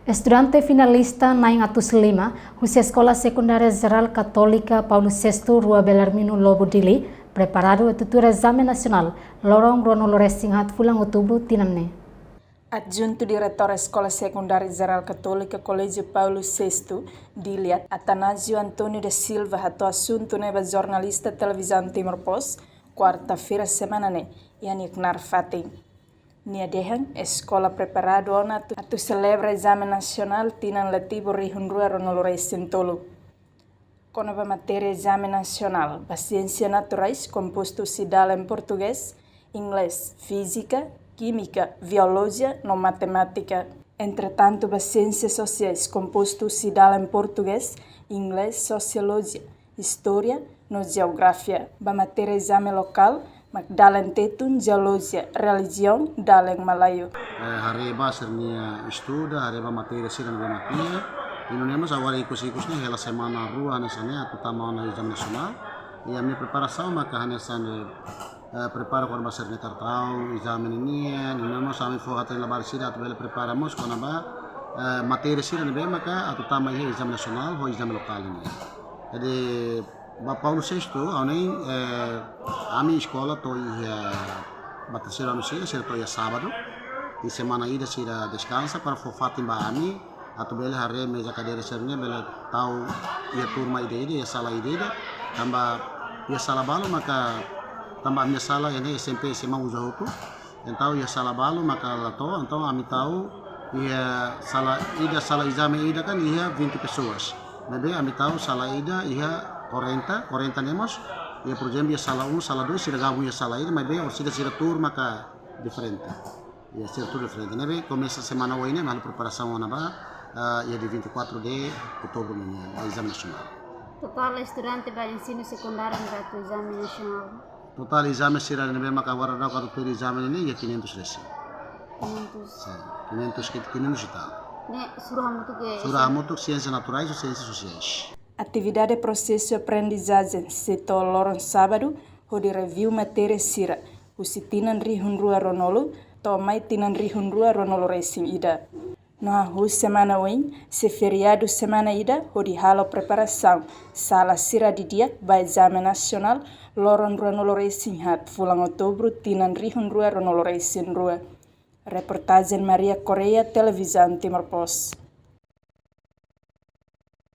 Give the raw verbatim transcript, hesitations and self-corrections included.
Estudante finalista na'in atus lima husi Eskola Sekundária Jerál Katólika Paulo sexto, Rua Belarmino Lobo, Dili, preparadu atu tuur ezame nasionál loron ruanulu-resin-haat fulan Outubru tinan ne'e. Adjuntu Diretór Eskola Sekundária Jerál Katólika Koléjiu Paulo sexto, Dili, Atanásio António da Silva, hato'o asuntu ne'e ba jornalista Televizaun Timor Post, kuarta-feira semana ne'e, iha nia knaar fatin. Nia dehan eskola preparadu ona atu, atu selebra ezame nasionál tinan letivu rihun rua ruanulu-resin-tolu. Kona-ba matéria ezame nasionál, ba siénsia naturais, kompostu husi dalen portugés, inglés, fízika, kímika, biolojia no matemátika. Entretantu, ba siénsia sosiais, kompostu husi dalen portugés, inglés, sosiolojia, istória no jeografia. Ba matéria ezame lokál, mak dalen tetun, jeolojia, relijiaun, dalen Malayu. Eh, haree ba sira-nia estuda, haree ba matéria sira ne'ebé mak iha. I nune'e mós agora ikus-ikus ne'e hela semana rua hanesan ne'e atu tama ona ezame nasionál. I ami-nia preparasaun maka hanesan ne'e, eh, prepara kona-ba sira-nia kartaun ezame nian. I nune'e mós ami fó hatene labarik sira atu bele prepara mós kona-ba, eh, matéria sira ne'ebé maka atu tama iha ezame nasionál ho ezame lokál nian. Jadi, ba Paulo sexto, ha'u hanoin, eh, ami eskola to'o iha, ba terseiru ano sira, sira to'o iha sábadu. I semana ida sira deskansa para fó fatin ba ami, atu bele haree meza kadeira sira-ne'e bele tau iha turma ida-ida, iha sala ida-ida. Tanba iha sala balu maka, tanba ami-nia sala iha ne'e S M P, S M A uza hotu. Entaun iha sala balu maka la to'o, entaun ami tau iha sala ida, sala ezame ida kan iha vinte pessoas. Maibé ami tau sala ida iha quarenta, quarenta ne'e mós. Iha, por ezemplu, iha sala um, sala dois, sira gabung iha sala ida, maibé orsida sira tuur maka diferente. Iha sira tuur diferente. Ne'ebé komesa semana oin ne'e, halo preparasaun ona ba, ah, iha dia vinte e quatro de outubro nian, ba ezame nasionál. Totál estudante ba ensinu sekundáriu ne'ebé atu ezame nasionál? Totál ezame sira ne'ebé maka agora daudaun atu tuur ezame ne'e iha quinhentos resin. Quinhentos. Sin, quinhentos, quinhentos e tal. Ne'e sura hamutuk ke? Sura hamutuk siénsia naturais ou siénsia sosiais. Atividade prosesu aprendizajen sei to'o loron sábadu, hodi review matéria sira, husi tinan rihun rua ruanulu to'o mai tinan rihun rua ruanulu-resin-ida. No hahú semana oin, sei feriadu semana ida, hodi halo preparasaun sala sira didi'ak ba ezame nasionál loron ruanulu-resin-haat fulan Outubru tinan rihun rua ruanulu-resin-rua. Reportajen Maria Correia, Televizaun Timor Post.